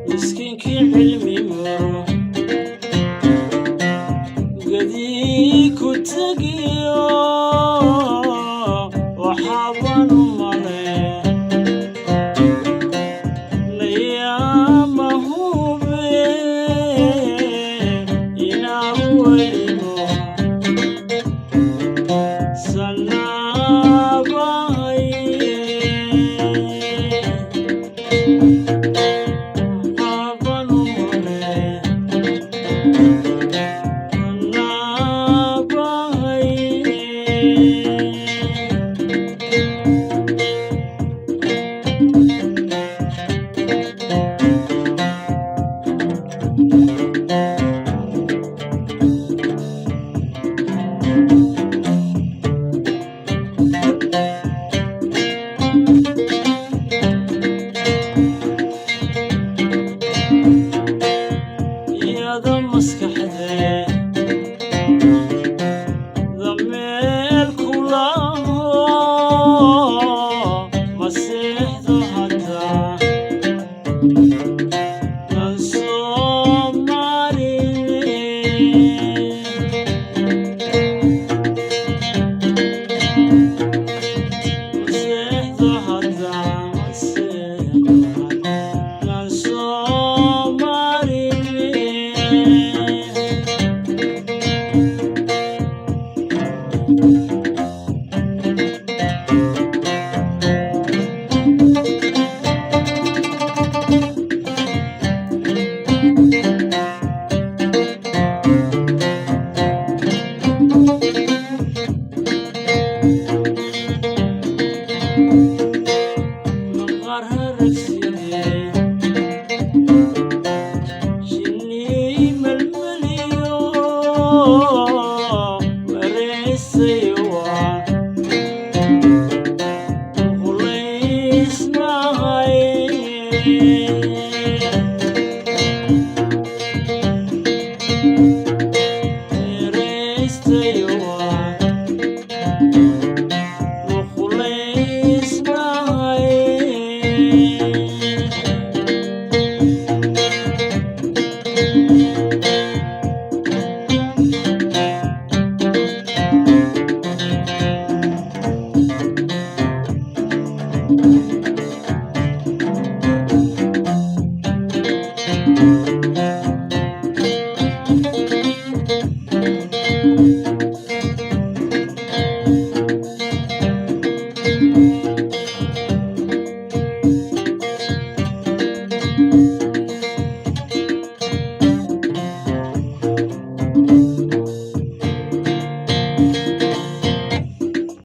Miskiinkii cilmi maro gadii ku tegiyo, waxaaban u male layaama hube inaanu welimo sanaabay. Waxaaban u male sanaabay. Iyada maskaxdee meel kulaho masiixdu hataa aan soo marin. Masiixdu hataa, masiixdu hataa aan soo marin. Maqaar haragsidee shinni melmeliyo mareysay waa hulaysnahay. Mereystay waa hulaysnahay.